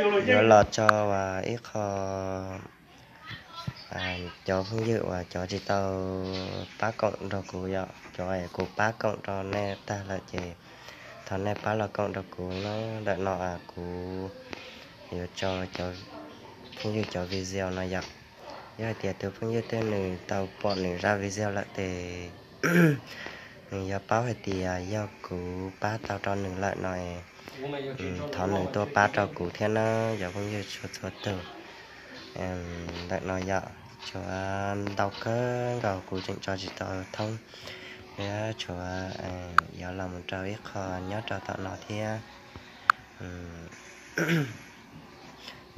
yuav los tso ib qho cov phooj ywg uas cov tsis tau pab koom nrog kuv yom, cov kuv pab koom rau nej tag lawm ces thov nej pab los koom rau kuv na. Ntawm no kuv yuav tso cov phooj ywg cov video no yom. Yog hais tias tus phooj ywg twg nws tau pom nws zaj video lawm ces nws yuav paub hais tias yog kuv pab tau rau nws lawm no, thov nws tuaj pab rau kuv thiab na cov phooj ywg txhua txhua tus. Ntawm no yog tshuav ntau kawg nkaus kuv tseem tso tsis tau thoob, thiab tshuav yuav los mus rau ib qho nyob rau tom no thiab.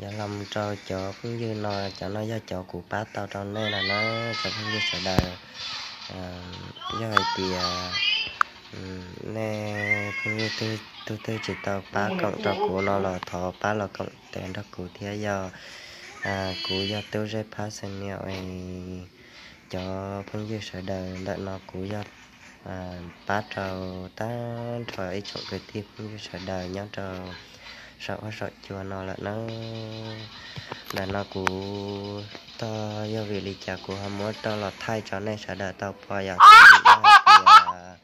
Yuav los mus rau cov phooj ywg no, cov no yog cov kuv pab tau rau nej lawm na cov phooj ywg sawv daws. Yog hais tias nej phooj ywg twg twg tsis tau pab koom rau kuv no los thov pab los koom tes nrog kuv thiab yog kuv yog Tub Zeb Phab Xeem Niam. Cov phooj ywg sawv daws, ntawm no kuv yog pab rau tag nrho ib tsoom kwv tij phooj ywg sawv daws nyob rau saum huab saum cua no lawm na. Ntawm no kuv tog yog vim li cas kuv ho muab rau los thaij rau nej sawv daws tau pom yom, vim yog hais tias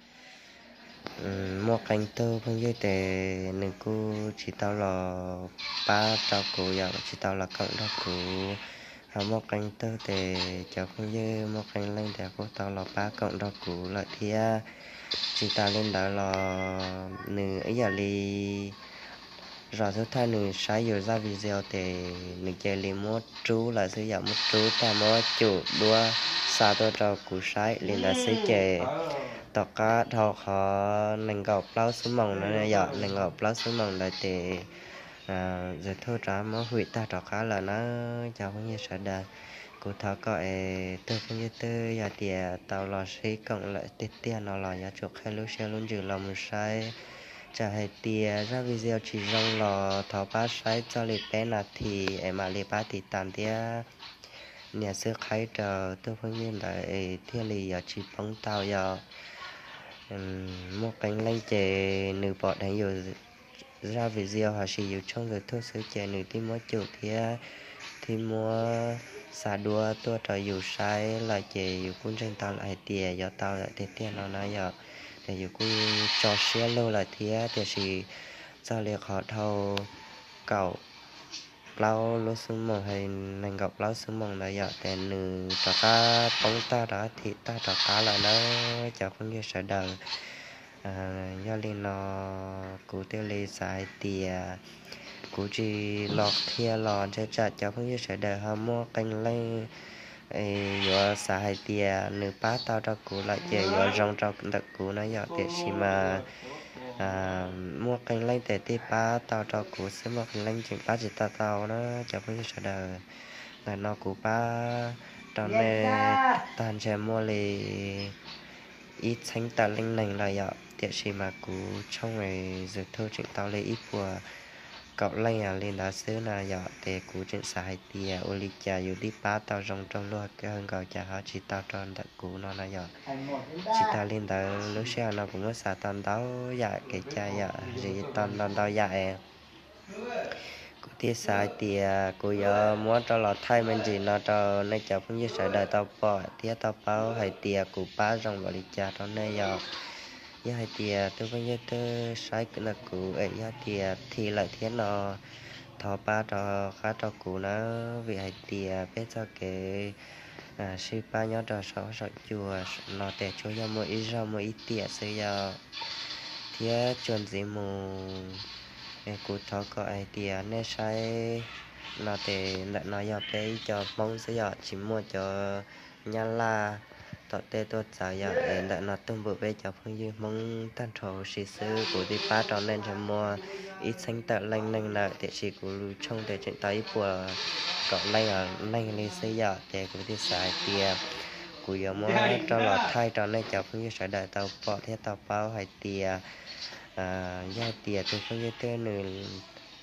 muaj qee tug phooj ywg ces nws kuj tsis tau los pab rau kuv yom, tsis tau los koom nrog kuv. Ho muaj qee tug ces cov phooj ywg muaj qee leej ces kuj tau los pab koom nrog kuv lawm thiab. Tsis tas li ntawd los nws ib yam li zos xub thawj nws saib yus zaj video ces nws cia li muab rub lawm xwb yom, muab rub tag muab cum duab xa tuaj rau kuv saib li ntawd xwb ces tom qab dhau qhov nees nkaum plaub xuab moos no yom, nees nkaum plaub xuab moos ntawd ces YouTube rov muab hwm tag rov qab lawm na cov phooj ywg sawv daws. Kuv thov kom es tug phooj ywg twg yog tias tau los sib koom lawm tiag tiag no los yuav tsum qhib lub siab lub ntsws los mus saib. Txawm hais tias zaj video tsis zoo los thov pab saib txog li peb nas this es mam li pab tiv tas thiab. Nias xwb qhaib rau tug phooj ywg ntawd es thiaj li yuav tsis poob tau yom. Muaj qee leej ces nws pom dheev yus zaj video hos sis yus tshooj YouTube xwb ces nws twb muab cum thiab, twb muab xa duab tuaj rau yus saib lawm ces yus kuj ntseeg tau lawm hais tias yuav tau lawm tiag tiag no na yom. Ces yus kuj tso siab lug lawm thiab, tiam sis txog li qhov dhau kaum plaub lub xuab moos, nees nkaum plaub xuab moos ntawd yom, ces nws rov qab poob tag rov qab thim tag rov qab lawm na cov phooj ywg sawv daws. Yog li no kuv thiaj li xav hais tias kuv tsis los qhia los ntshe tsam cov phooj ywg sawv daws ho muaj qee leej yuav xav hais tias nws pab tau rau kuv lawm ces yuav zoo rau ntawm kuv na yom, tiam sis mas muaj qee leej ces thiaj pab tau rau kuv xwb, muaj qee leej tseem pab tsis tau tau na cov phooj ywg sawv daws. Ntawm no kuv pab rau nej tag ntshe muaj li ib txheeb tawm leej neeg lawm yom, tiam sis mas kuv tshooj YouTube tseem tau li ib puas kaum leej li ntawd xwb no yom, ces kuv tseem xav hais tias ua li cas yus twb pab tau zoo rau luag kawg nkaus cas ho tsis tau rau ntawm kuv no no yom. Tsis tas li ntawd lub sij hawm no kuv muab xav tau ntau yam kev cai yom, zis tau ntau ntau yam es kuv thiaj xav hais tias kuv yuav muab rau los thaij me ntsis no rau nej cov phooj ywg sawv daws tau pom thiab tau paub hais tias kuv pab zoo npaum li cas rau nej yom. Yog hais tias tus phooj ywg twg saib ntawm kuv es yog tias thim lawm thiab no, thov pab rov qab rau kuv na, vim hais tias peb txoj kev sib pab nyob rau saum huab saum cua no ces tsuas yog muaj ib zaug muaj ib tiam xwb yom. Thiab tsuas ntxiv mus, kuv thov kom hais tias nej saib no ces ntawm no yog peb ib co Hmoob xwb yom, tsis muaj cov Nyab Laj tom tej tuaj txawv yom. Es ntawm no tuaj npum peb cov phooj ywg Hmoob tag nrho huv si xwb, kuv twb pab rau nej ntshe muaj ib txheeb tawm leej neeg lawm, tiam sis kuv lub tshooj ces tseem tau ib puas kaum leej neeg li xwb yom. Ces kuv thiaj xav hais tias kuv yuav muab rau los thaij rau nej cov phooj ywg sawv daws tau pom thiab tau paub hais tias yog hais tias tus phooj ywg twg nws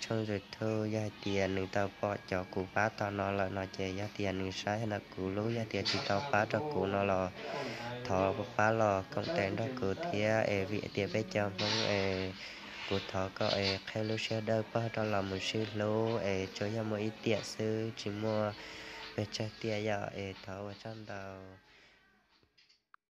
tshooj YouTube yog hais tias nws tau pom cov kuv pab tau no lawm no ces yog tias nws saib ntawm kuv lub, yog tias tsis tau pab rau kuv no los thov pab los koom tes nrog kuv thiab es vim tias peb cov Hmoob es Kuv thov koj es qhia lub siab dawb paug rau los mus sib hlub es tsuas yog muaj ib tiam xwb, tsis muaj pes tsawg tiam yom, es thov ua tsaug ntau.